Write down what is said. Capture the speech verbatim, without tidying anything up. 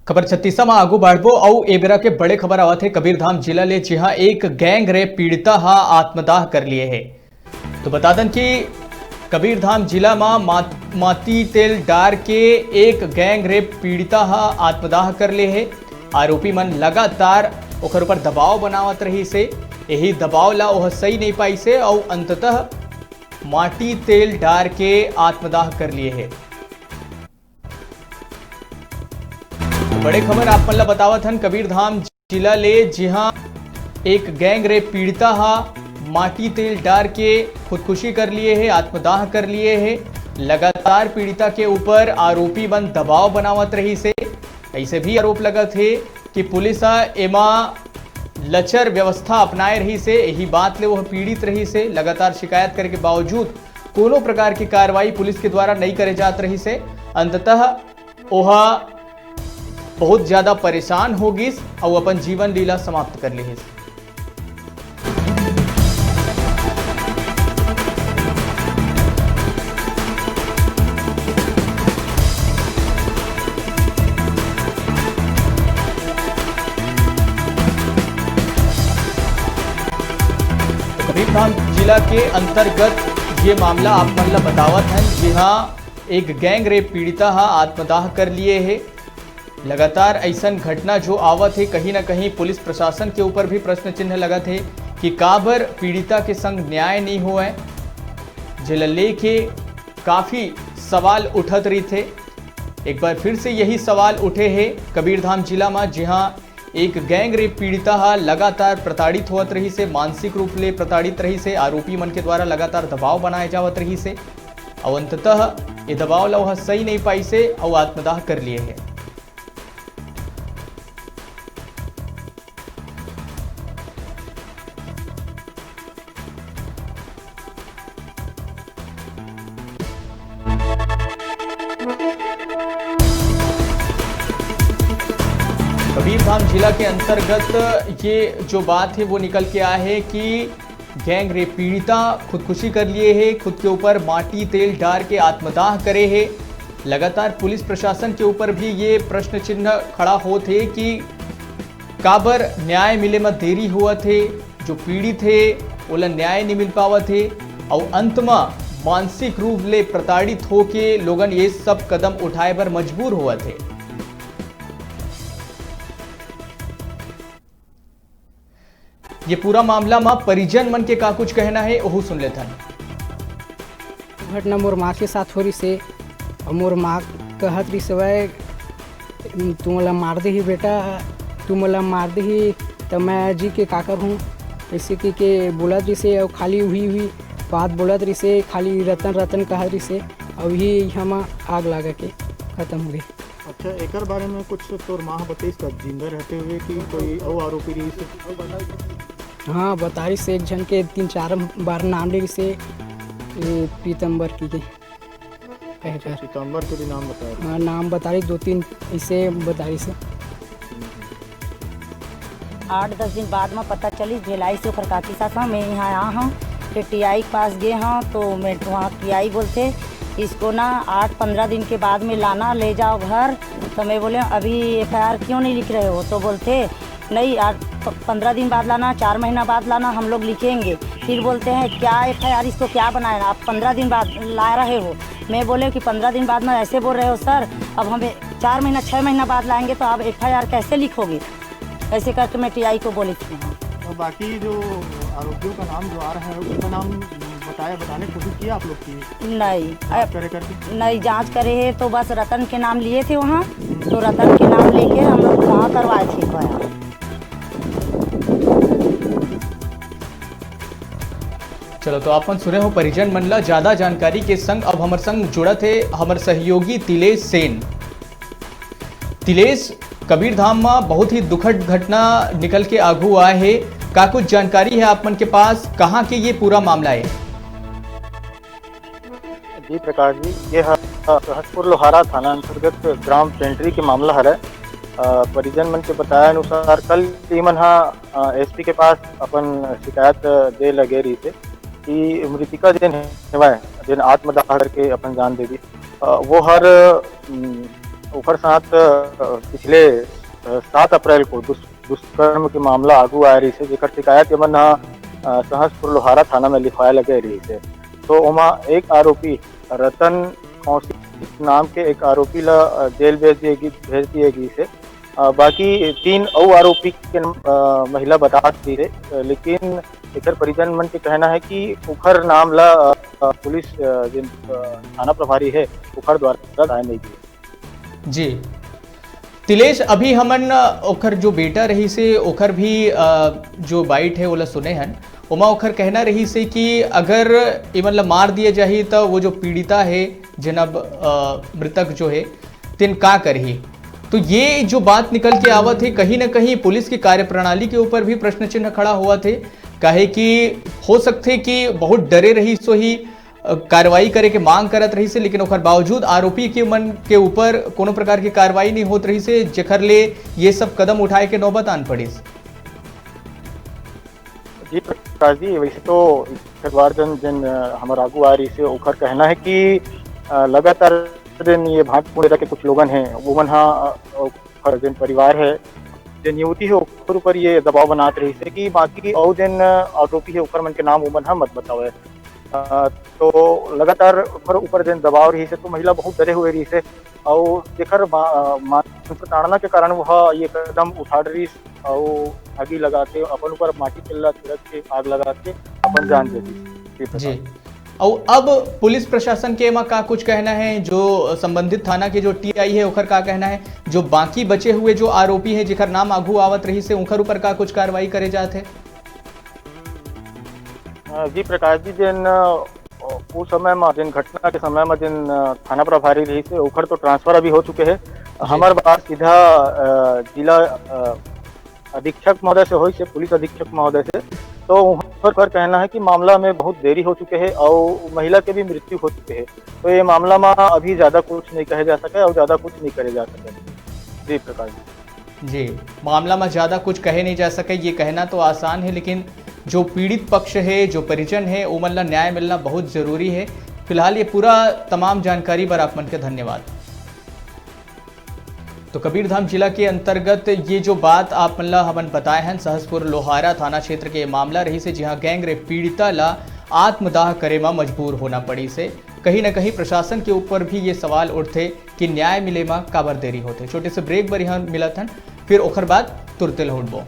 खबर छत्तीसा म आगू बढ़बो अउ ए बेरा के बड़े खबर आवत हे कबीरधाम जिला ले, जिहां एक गैंग रेप पीड़िता ह आत्मदाह कर लिए हे। तो बता दन कि कबीरधाम जिला म मा-, माटी तेल डार के एक गैंग रेप पीड़िता ह आत्मदाह कर ले हे। आरोपी मन लगातार ओकर ऊपर दबाव बनावत रहिस हे। यही दबाव ला ओह सही नहीं पाइस हे अउ अंततः माटी तेल डार के आत्मदाह कर लिए हे। बड़े खबर आप मन ला बतावत हन कबीरधाम जिला ले, जिहां एक गैंग रेप पीड़िता हा माटी तेल डार के खुदकुशी कर लिए हे, आत्मदाह कर लिए हे। लगातार पीड़िता के ऊपर आरोपी मन दबाव बनावत रहिस हे। ऐसे भी आरोप लगत हे कि पुलिस हा एमा लचर व्यवस्था अपनाए रहिस हे। यही बात ले वह पीड़ित रहिस हे। लगातार शिकायत करे के बावजूद कोनो प्रकार के कार्रवाई पुलिस के द्वारा नहीं करे जात रहिस हे। अंततः ओहा बहुत ज्यादा परेशान हो गिस अउ अपन जीवन लीला समाप्त कर लिहिस। तो कबीरधाम जिला के अंतर्गत ये मामला आप मन ला बतावत हन, जिहां एक गैंग रेप पीड़िता हा आत्मदाह कर लिए हे। लगातार ऐसन घटना जो आवत हे, कहीं ना कहीं पुलिस प्रशासन के ऊपर भी प्रश्न चिन्ह लगत हे कि काबर पीड़िता के संग न्याय नहीं होवय, जेला लेके काफी सवाल उठत रहिथे। एक बार फिर से यही सवाल उठे हे कबीरधाम जिला म, जिहां एक गैंग रेप पीड़िता हा लगातार प्रताड़ित होवत रहिस हे, मानसिक रूप ले प्रताड़ित रहिस हे, आरोपी मन के द्वारा लगातार दबाव बनाए जावत रहिस हे, अउ अंततः ये दबाव ला ओह सही नहीं पाइस हे अउ आत्मदाह कर लिए हे। कबीरधाम जिला के अंतर्गत ये जो बात है वो निकल के आए है कि गैंग रेप पीड़िता खुदकुशी कर लिए है, खुद के ऊपर माटी तेल डार के आत्मदाह करे है। लगातार पुलिस प्रशासन के ऊपर भी ये प्रश्न चिन्ह खड़ा होत है कि काबर न्याय मिले म देरी होवत हे, जो पीड़ित हे ओला न्याय नहीं मिल पावत हे, अउ अंत म मानसिक रूप ले प्रताड़ित होके लोगन ये सब कदम उठाए बर मजबूर होवत हे। ये पूरा मामला म परिजन मन के का कुछ कहना हे, ओहू सुन लेथन। घटना मोर माँ के साथ हो रहिस हे, अउ मोर माँ कहत रहिस हवय, "तू मोला मार देही बेटा, तू मोला मार देही, त मैं जी के का करहूँ?" ऐसे कहि के बोलत रहिस हे, अउ खाली उही उही बात बोलत रहिस हे, खाली रतन रतन कहत रहिस हे, अउ उही हम आग लगा के खत्म हो गए। अच्छा, एकर बारे में कुछ तोर माँ ह बतइस का, जिंदा रहते हुए कि कोई अउ आरोपी रहिस हे? हाँ, बता रहिस हे, एक झन के तीन चार बार नाम ले रहिस हे, ए, पीतम्बर कहि के। कहे अच्छा, कर। पीतम्बर के भी नाम बताए रहिस। हाँ, नाम बता रहिस, दो तीन ऐसे बता रहिस हे। आठ दस दिन बाद में पता चलिस, भेलाई से ओकर काकी साथ में यहाँ आ हूँ, फिर टीआई के पास गे हूँ, तो मैं वहाँ टीआई बोलथे, "इसको ना आठ पंद्रह दिन के बाद में लाना, ले जाओ घर।" तो मैं बोले, "अभी एफआईआर क्यों नहीं लिख रहे हो?" तो बोलथे, "नहीं, आज प-, पंद्रह दिन बाद लाना, चार महीना बाद लाना, हम लोग लिखेंगे।" फिर बोलते हैं, "क्या एफआईआर, इसको क्या बनाया, आप पंद्रह दिन बाद ला रहे हो?" मैं बोले कि, "पंद्रह दिन बाद में ऐसे बोल रहे हो सर, अब हमें चार महीना, छः महीना बाद लाएंगे, तो आप एफआईआर कैसे लिखोगे?" ऐसे करके मैं टीआई को बोली थी। और बाकी जो आरोपियों का नाम जो आ रहा है, उसका नाम बताया, बताने की कोशिश की आप लोग की? नहीं, जांच अ, करे करके? नहीं, जांच करे है तो बस रतन के नाम लिए थे वहाँ, तो रतन के नाम लेके हम लोग वहाँ करवाए थे एफआईआर। चलो, तो आप मन सुने हो परिजन मन ला। ज्यादा जानकारी के संग अब हमर संग जुड़त हे हमर सहयोगी तिलेश सेन। तिलेश, कबीरधाम में बहुत ही दुखद घटना निकल के आगू आए हे, का कुछ जानकारी है आप मन के पास, कहाँ के ये पूरा मामला है? जी प्रकाश जी, ये ह-, सहसपुर लोहारा थाना अंतर्गत ग्राम चेंटरी के मामला हरे। अ, परिजन मन के बताए अनुसार कल इमन ह, अ, एसपी के पास अपन शिकायत दे लगे रहिसे कि मृतिका जेन हेवय, जेन आत्मदाह करके अपन जान दे दी, अ, वो हर, उम, ओकर साथ, अ, पिछले, अ, सात अप्रैल को दुष्-, दुष्कर्म के मामला आगू आए रहिस हे, जेकर शिकायत एमन ह, अ, सहसपुर लोहारा थाना में लिखवाए लगे रहिस हे। तो ओमा एक आरोपी रतन कौशिक नाम के एक आरोपी ला, अ, जेल भेज दिए गि-, भेज दिए गिस हे। अ, बाकी तीन अउ आरोपी के नाम, अ, महिला बतात दिस हे, अ, लेकिन एकर परिजन मन के कहना है कि ओखर नाम ला, अ, अ, पुलिस, अ, जेन, अ, थाना प्रभारी है, ओखर द्वारा बताए नहीं गिस। जी। तिलेश, अभी हमन, अ, ओखर जो बेटा रहिस हे, ओखर भी, अ, जो बाइट है, ओला सुने हन। ओमा ओखर कहना रहिस हे कि अगर इमन ला मार दिए जाही, त वो जो पीड़िता है, जेन अब, अ, मृतक जो है, तेन का करही? तो ये जो बात निकल के आवत है, कहीं ना कहीं पुलिस की कार्यप्रणाली के ऊपर भी प्रश्न चिन्ह खड़ा होवत है। काहे कि हो सकथे कि बहुत डरे रहिस होही, अ, कार्रवाई करे के मांग करत रहिस हे, लेकिन ओकर बावजूद आरोपी के मन के ऊपर कोनो प्रकार के कार्रवाई नहीं होत रहिस हे, जेकर ले ये सब कदम उठाए के नौबत आन पड़िस। जी प्रकाश जी, वैसे तो एक बार जन, जन, अ, हमर आगू आ रहिस हे, ओखर कहना है कि, अ, लगातार जन ये भाट पुनेरा के कुछ लोगन हैं, वो मन हा, अ, ओखर जन परिवार है, जन युवती है, ओखर ऊपर ये दबाव बनात रहिस हे कि बाकी अउ जन आरोपी है, ओखर मन के नाम वो मन हा मत बतावे। अ, तो लगातार ओखर ऊपर जन दबाव रहिस हे, तो महिला बहुत डरे हुए रहिस हे। अउ जेकर मा-, अ, मानसिक प्रताड़ना के कारण वो ह ये कदम उठा डरिस अउ आगी लगा के अपन ऊपर माटी तेल ला छिड़क के आग लगा के अपन जान दे दिस। जी जी। प्रकाश। अउ अब पुलिस प्रशासन के एमा का कुछ कहना है, जो संबंधित थाना के जो टीआई है, ओखर का कहना है, जो बाकी बचे हुए जो आरोपी है, जेकर नाम आगू आवत रहिस हे, ओखर ऊपर का कुछ कार्रवाई करे जात है? अ, जी प्रकाश जी, जेन, अ, उस समय म, जेन घटना के समय म जेन, अ, थाना प्रभारी रहिस हे, ओखर तो ट्रांसफर अभी हो चुके हे। जी। हमर बात सीधा, अ, जिला, अ, अधीक्षक महोदय से होइस हे, पुलिस अधीक्षक महोदय से। तो उहाँ पर कर कहना है कि मामला में बहुत देरी हो चुके हे अउ महिला के भी मृत्यु हो चुके हे। तो ये मामला में अभी ज्यादा कुछ नहीं कहे जा सके अउ ज्यादा कुछ नहीं करे जा सके। जी प्रकाश जी। जी, मामला में ज्यादा कुछ कहे नहीं जा सके, ये कहना तो आसान है, लेकिन जो पीड़ित पक्ष है, जो परिजन है, ओमन ला न्याय मिलना बहुत जरूरी है। फिलहाल ये पूरा तमाम जानकारी बर आप मन के धन्यवाद। तो कबीरधाम जिला के अंतर्गत ये जो बात आप मन ला हमन बताए हन, सहसपुर लोहारा थाना क्षेत्र के मामला रहिस हे, जिहां गैंग रेप पीड़िता ला आत्मदाह करे म मजबूर होना पड़िस हे। कहीं न कहीं प्रशासन के ऊपर भी ये सवाल उठथे कि न्याय मिले म काबर देरी होथे। छोटे से ब्रेक बर यहाँ मिलत हन, फिर ओखर बाद तुरते लौटबो।